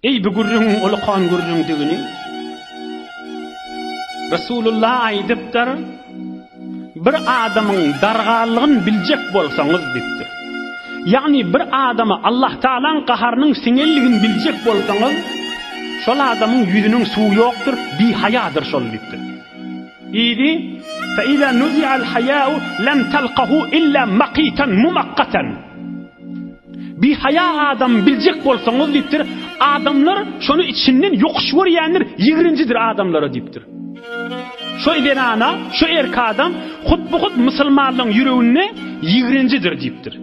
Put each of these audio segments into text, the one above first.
Eý bu gürrüňiň ulukan gürrüňdigini Resulullah aýdypdyr, Bir adamyň darganlygyny biljek bolsaňyz diýipdir. Ýagny bir adama Allah Tagalaň gaharynyň siňenligini biljek bolsaňyz, şol adamyň ýüzüniň suwy ýokdur, bihaýadyr şol diýipdir. Idi, Fe iza nuzi'al haýa'u lem talkahu illa makitan mumakkatan. Bihaýa adamy biljek bolsaňyz diýipdir, adamlar şony içinden ýokuş görýändir, ýigrenjidir adamlara diýipdir. Şo zenana, şo erk adam hut-bu-hut musulmanlaryň ýüreginde ýigrenjidir diýipdir.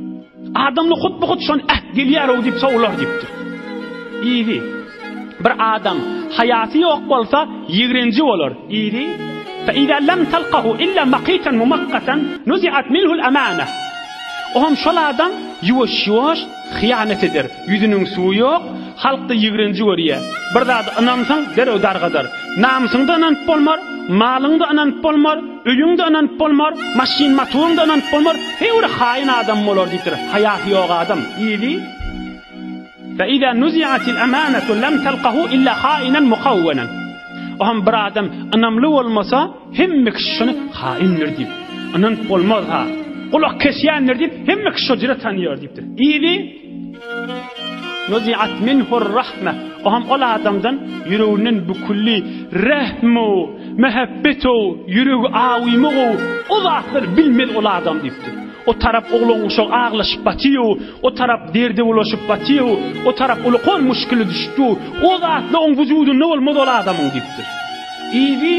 Adamlar hut-bu-hut şony äht gelýär-ow diýip sowular diýipdir. Yzy, bir adam haýasy ýok bolsa, ýigrenji bolar. Yzy, Fe iza lem talkahu illa makitan mumakkatan nuziat minhul amana. Oňam şol adam ýuwaş-ýuwaş hyýanat eder. Ýüzüniň suwy ýok, halkda ýigrenji görýär. Bir zada ynansaň, derrew dargadar. Namysyňda ynanyp bolmar, malyňda ynanyp bolmar, öýüňde ynanyp bolmar, maşyn-motoryňda ynanyp bolmar, heý bir haýyn adam bolar diýipdir. Haýasy ýok adam. Yzy, Fe iza nuziatil amanatu lem talkahu illa hainan mukawwenan. Oňam bir adam ynamly bolmasa, Hemme kişi şony haýyndyr diýip, ynanyp bolmaz-ha. Gulak kesýändir diýip, hemme kişi şo jüre tanýar diýipdir. Yzy, Nuziat minhur-rahme, o hem ol adamdan ýüreginden bükülli rehm-u, mähebbet-u, ýüregi awymyg-u, o zatlar bilmez ol adam diýipdir. O tarap oglan-uşak aglaşyp batyr-u, o tarap derde bulaşyp batyr-u, o tarap ulukan muşkile düşüpdi-u, o zatlar oň wujudynda bolmaz ol adamyň diýipdir. Yzy,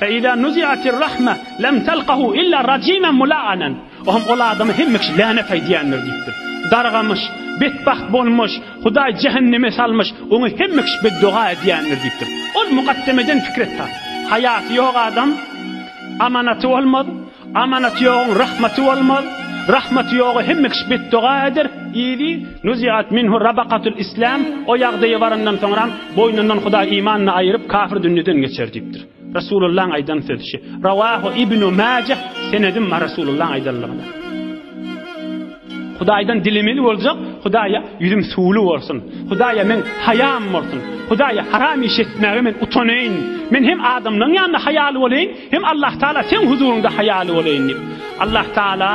Fe-izâ nuzi'atir-rahme lem telkahu illa rajimen mula'anen. O hem ol adama hemme kişi länet aýdýandyr diýipdir. Dargamyş, betbagt bolmuş, Hudaý jähenneme salmyş, oňa hemme kişi beddoga edýändir diýipdir. Ol mukaddemeden pikir et-ha. Haýasy ýok adam amanaty bolmaz, Amanaty ýoguň rahmaty bolmaz, Rahmaty ýoga hemme kişi betdoga eder, Yzy, Nuziat minhu rabakatul islam, o ýagdaýa barandan soňram boýnundan Hudaý imanyny aýyryp kafir dünýeden geçer diýipdir. Resulullaň aýdan sözi şi. Rawahu Ibnu Majeh senedim bar Resulullaň aýdanlygyna. Hudaýdan dilemeli boljak, Hudaýa ýüzüm suwly bolsun. Hudaýa meň haýam bolsun. Hudaýa haram iş etmäge men utanaýyn. Men hem adamlaryň ýanynda haýaly bolaýyn, hem Allah Taala seň huzuryňda haýaly bolaýyn diýip. Allah Taala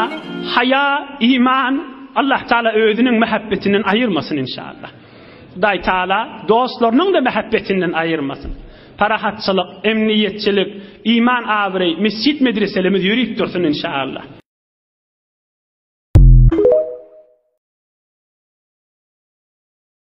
haýa, iman, Allah Taala özüniň mähebbetinden aýyrmasyn inşallah. Hudaý Taala dostlarynyň-da mähebbetinden aýyrmasyn. Parahatçylyk, emniýetçilik, iman abraý, mesjit medreselerimiz ýörip dursun inşallah.